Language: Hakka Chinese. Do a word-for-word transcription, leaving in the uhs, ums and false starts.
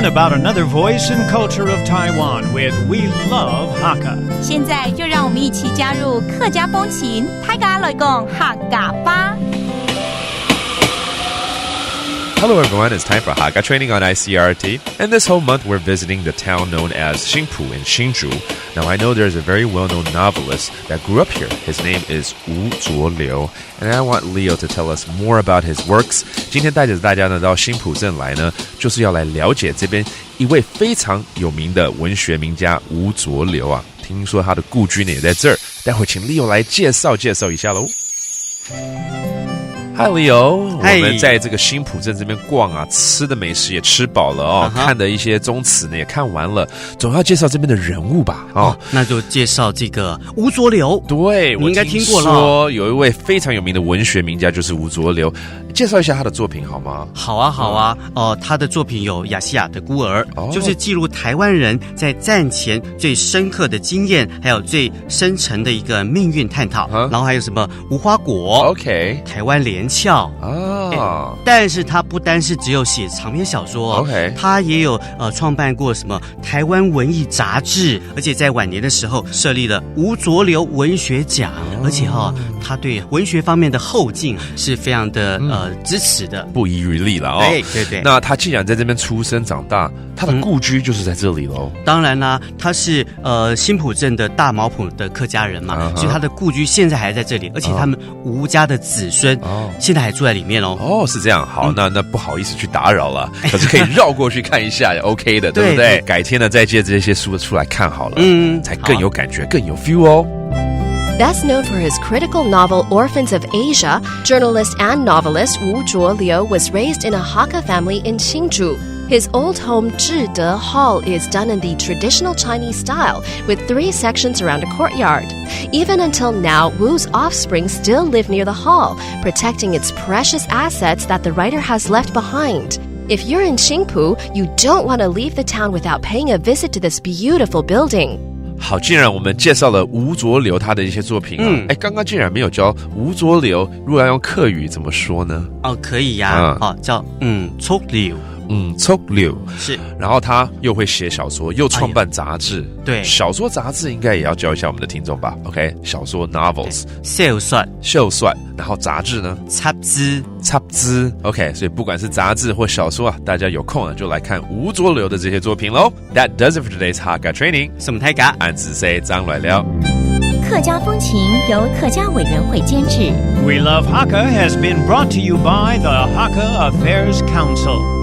about another voice and culture of Taiwan with We Love Hakka. 现在就让我们一起加入客家风情，大家来讲客家话。 Hello everyone, it's time for Hakka training on I C R T. And this whole month we're visiting the town known as Hsinchu in Hsinchu. Now I know there's a very well-known novelist that grew up here. His name is Wu Zuoliu. And I want Leo to tell us more about his works. 今天带着大家呢到新浦镇来呢，就是要来了解这边一位非常有名的文学名家吴浊流啊。听说他的故居呢也在这儿，待会请 Leo 来介绍介绍一下喽。Hi Leo，我嗨们在这个新浦镇这边逛啊，吃的美食也吃饱了哦，啊哈看的一些宗祠呢也看完了，总要介绍这边的人物吧？哦，那就介绍这个吴浊流。对，你应该听过了我听说有一位非常有名的文学名家就是吴浊流，介绍一下他的作品好吗？好啊，好啊，哦，他的作品有《亚细亚的孤儿》哦就是记录台湾人在战前最深刻的经验，还有最深层的一个命运探讨。啊然后还有什么《无花果》 OK，台湾《连翘》。啊，但是他不单是只有写长篇小说哦 OK 他也有呃创办过什么台湾文艺杂志，而且在晚年的时候设立了吴浊流文学奖，而且哈、他对文学方面的后进是非常的、呃支持的。不遗余力了哦。对对对，那他既然在这边出生长大，他的故居就是在这里喽。当然啦，他是呃新浦镇的大茅埔的客家人嘛，啊哈所以他的故居现在还在这里，而且他们吴家的子孙哦现在还住在里面哦。哦，是这样，好，那那不好意思去打扰了，可是可以绕过去看一下，也 OK 的，对不对？对对改天呢，再借这些书出来看好了，嗯才更有感觉，更有 feel 哦。 Best known for his critical novel Orphans of Asia, journalist and novelist Wu Zhuoliu was raised in a Hakka family in Hsinchu. His old home, Zhide Hall, is done in the traditional Chinese style, with three sections around a courtyard. Even until now, Wu's offspring still live near the hall, protecting its precious assets that the writer has left behind. If you're in Hsinchu, you don't want to leave the town without paying a visit to this beautiful building. 好，既然我们介绍了吴浊流他的一些作品啊，嗯哎，刚刚竟然没有教吴浊流，如果要用客语怎么说呢？哦，可以呀、啊哦，叫嗯，足流嗯，足流。是然后他又会写小说，又创办杂志。对小说杂志应该也要教一下我们的听众吧？OK，小说 novels，小说秀帅，然后杂志呢？杂志。杂志。OK，所以不管是杂志或小说啊，大家有空啊就来看吴浊流的这些作品喽。That does it for today's Hakka training。什么太嘎？俺仔细张来了。客家风情由客家委员会监制。 We Love Hakka has been brought to you by the Hakka Affairs Council.